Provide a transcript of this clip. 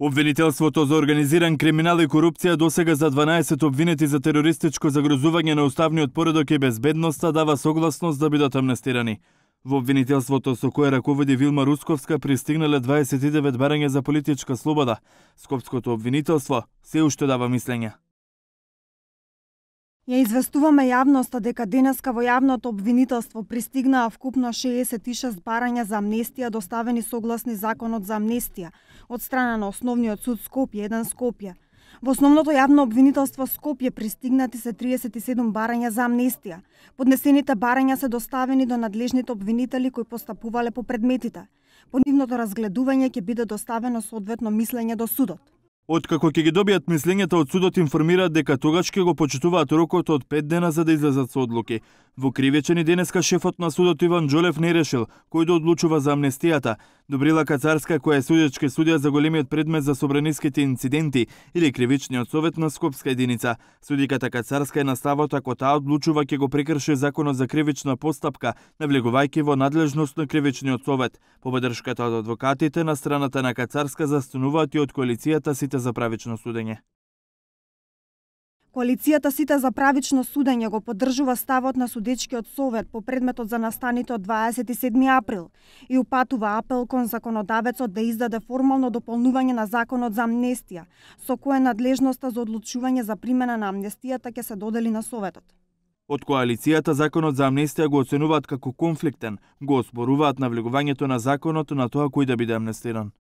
Обвинителството за организиран криминал и корупција досега за 12 обвинети за терористичко загрозување на уставниот поредок и безбедноста дава согласност да бидат амнестирани. Во обвинителството со кое раководи Вилма Русковска пристигнале 29 барања за политичка слобода. Скопското обвинителство се уште дава мислење. Ја известуваме јавноста дека денеска во јавното обвинителство пристигнаа вкупно 66 барања за амнестија доставени согласни законот за амнестија од страна на Основниот суд Скопје 1 Скопје. Во основното јавно обвинителство Скопје пристигнати се 37 барања за амнестија. Поднесените барања се доставени до надлежните обвинители кои постапувале по предметите. По нивното разгледување ќе биде доставено соодветно мислење до судот. Откако ќе ги добијат мислењата од судот, информираат дека тогаш ќе го почитуваат рокот од 5 дена за да излезат со одлуки. Во кривечени денеска шефот на судот Иван Џолев не решил кој да одлучува за амнестијата. Добрила Кацарска, која е судечки судија за големиот предмет за собраниските инциденти или кривичниот совет на Скопска единица. Судиката Кацарска е на ставот ако таа одлучува ќе го прекрши законот за кривична постапка, навлегувајќи во надлежност на кривичниот совет. По поддршката од адвокатите на страната на Кацарска застануваат и од коалицијата Сите за правично судење. Коалицијата Сите за правично судење го поддржува ставот на судечкиот совет по предметот за настаните од 27 април и упатува апел кон законодавецот да издаде формално дополнување на законот за амнестија, со кое надлежноста за одлучување за примена на амнестијата ќе се додели на советот. Од коалицијата законот за амнестија го оценуваат како конфликтен, го оспоруваат навлегувањето на законот на тоа кој да биде амнестиран.